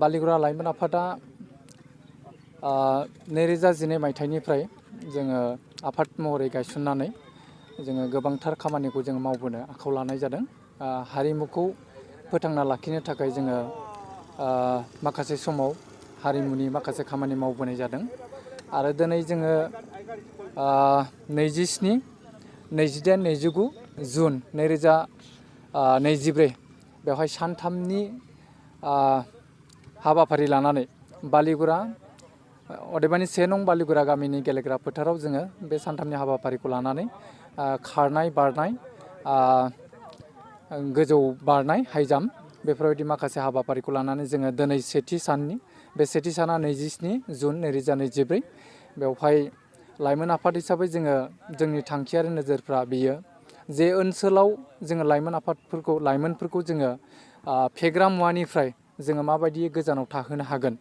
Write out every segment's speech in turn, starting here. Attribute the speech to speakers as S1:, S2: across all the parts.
S1: बालिगुरा लाइमोन आफादा 2012 मायथाइनिफ्राय जोङो आफाद महरै गायसननानै जोङो गोबांथार खामानिखौ जों मावबोनो आखायाव लानाय जादों। हारिमुखौ फोथांना लाखिनो थाखाय जोङो माखासे समाव हारिमुनि माखासे खामानि मावबोनाय जादों आरो दिनै जोङो 27, 28, 29 जुन 2024 बेवहाय सानथामनि हाबाफारि लानानै बालिगुरा अदेबानि 1 नं बालिगुरा गामिनि गेलेग्रा फोथाराव जोङो बे सानथामनि हाबाफारिखौ लानानै खारनाय बारनाय गोजौ बारनाय हाइ जाम्प बेफोरबायदि माखासे हाबाफारिखौ लानानै जोङो दिनै सेथि साननि बे सेथि साना 27 जुन 2024 बेवहाय लाइमोन आफाद हिसाबै जोङो जोंनि थांखियारि नोजोरफ्रा बेयो जे ओनसोलाव जोङो लाइमोनफोरखौ जोङो फेग्रा मुवानिफ्राय जोङो माबायदि गोजानाव थाहोनो हागोन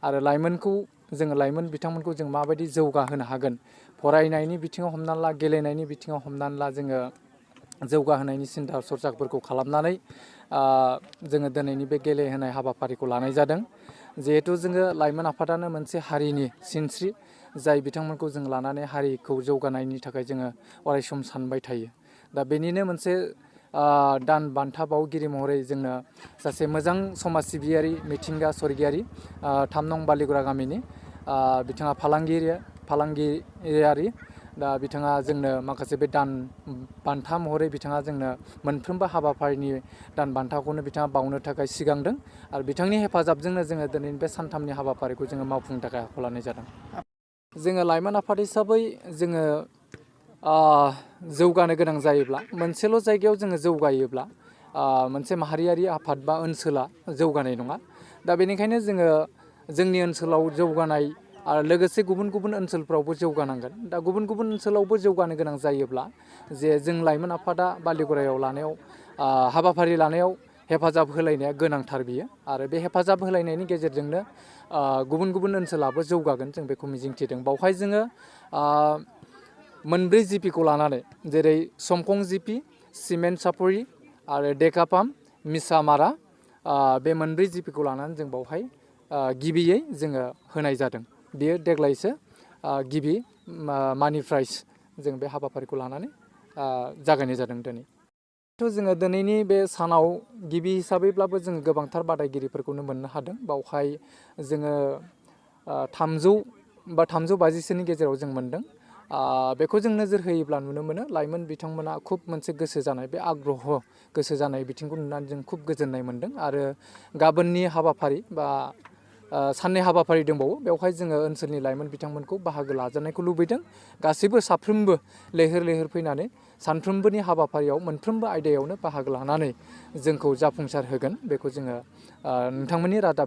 S1: आरो लाइमोन बिथांमोनखौ जों माबायदि जौगाहोनो हागोन फरायनायनि बिथिङाव हमनानै ला गेलेनायनि बिथिङाव हमनानै ला जोङो जौगाहोनायनि सिन्था सरसाफोरखौ खालामनानै जोङो दिनैनि बे गेलेहोनाय हाबाफारिखौ लानाय जादों। जिहेथु जोङो लाइमोन आफादानो मोनसे हारिनि सिनस्रि जाय बिथांमोनखौ जों लानानै हारिखौ जौगानायनि थाखाय जोङो अरायसम सानबाय थायो। दा बेनिनो मोनसे दान बान्था बावगिरि महरै जोंनो सासे मोजां समाज सिबियारि मिथिंगा सरगियारि 3 नं बालिगुरा गामिनि बिथाङा फालांगियारि दा बिथाङा जोंनो माखासे बे दान बान्था महरै बिथाङा जोंनो मोनफ्रोमबो हाबाफारिनि दान बान्थाखौनो बिथाङा बावनो थाखाय सिगांदों आरो बिथांनि हेफाजाबजोंनो जोङो दिनैनि बे सानथामनि हाबाफारिखौ जोङो मावफुंनो थाखाय आखायाव लानाय जादों। जोङो लाइमोन आफाद हिसाबै जोङो जौगानो गोनां जायोब्ला मोनसेल' जायगायाव जोङो जौगायोब्ला मोनसे माहारियारि आफाद बा ओनसोला जौगानाय नङा। दा बेनिखायनो जोङो जोंनि ओनसोलाव जौगानाय आरो लोगोसे गुबुन गुबुन ओनसोलफ्रावबो जौगानांगोन। दा गुबुन गुबुन ओनसोलावबो जौगानो गोनां जायोब्ला जे जों लाइमोन आफादा बालिगुरायाव हाबाफारि लानायाव हेफाजाब होलायनाया गोनांथार बियो आरो बे हेफाजाब होलायनायनि गेजेरजोंनो गुबुन गुबुन ओनसोलाबो जौगागोन जों बेखौ मिजिंथिदों। बावहाय जोङो 4 जिपिखौ लानानै जेरै समखं जिपि, सिमेन्ट सापरि आरो डेकापाम, मिसामारा बे 4 जिपिखौ लानानै जों बावहाय गिबियै जोङो होनाय जादों। बेयो देग्लायसो गिबि मानि प्राइज जों बे हाबाफारिखौ लानानै जागायनाय जादों दिनै। जोङो दिनैनि बे सानाव गिबि हिसाबैब्लाबो जों गोबांथार बादायगिरिफोरखौनो मोननो हादों। बावहाय जोङो 300 बा 350सोनि गेजेराव जों मोनदों। बेखौ जों नोजोर होयोब्ला नुनो मोनो लाइमोन बिथांमोना खुब मोनसे गोसो जानाय बे आग्रह गोसो जानाय बिथिंखौ नुनानै जों खुब गोजोननाय मोनदों आरो गाबोननि हाबाफारि बा साननै हाबाफारि दंबावो बेवहाय जोङो ओनसोलनि लाइमोन बिथांमोनखौ बाहागो लाजानायखौ लुबैदों। गासैबो साफ्रोमबो लैहोर फैनानै सानफ्रोमबोनि हाबाफारियाव मोनफ्रोमबो आयदायावनो बाहागो लानानै जोंखौ जाफुंसार होगोन बेखौ जोङो नोंथांमोननि रादाब